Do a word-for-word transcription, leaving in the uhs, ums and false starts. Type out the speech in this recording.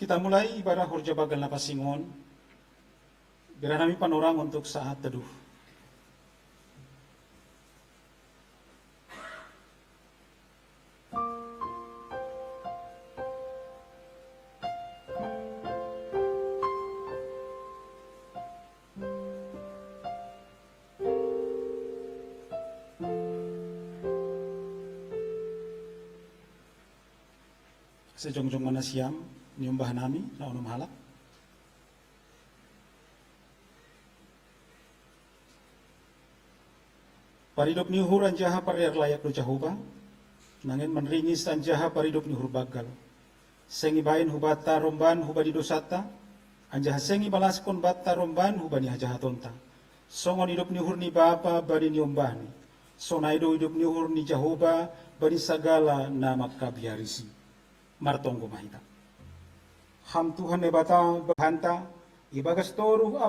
Kita mulai ibadah horja bagal na pasingon. Bira nami panorang untuk saat teduh. Sejongjong mana siam ni umbah nami na onom halak. Paridup ni uhur anjaha pariar layak do Jahowa, nangin manringis anjaha paridup ni uhur bagal. Seng ibahen hubata romban hubani dosata, anjaha seng ibalaskon banta romban hubani hajahatonta. Songon idup ni uhur ni Bapa bani ni ombahni, sonai do idup ni uhur ni Jahowa bani sagala na mangkabiarisi. Martonggo ma hita. Ham Tuhan Naibata, Bapananta, ibagas toruh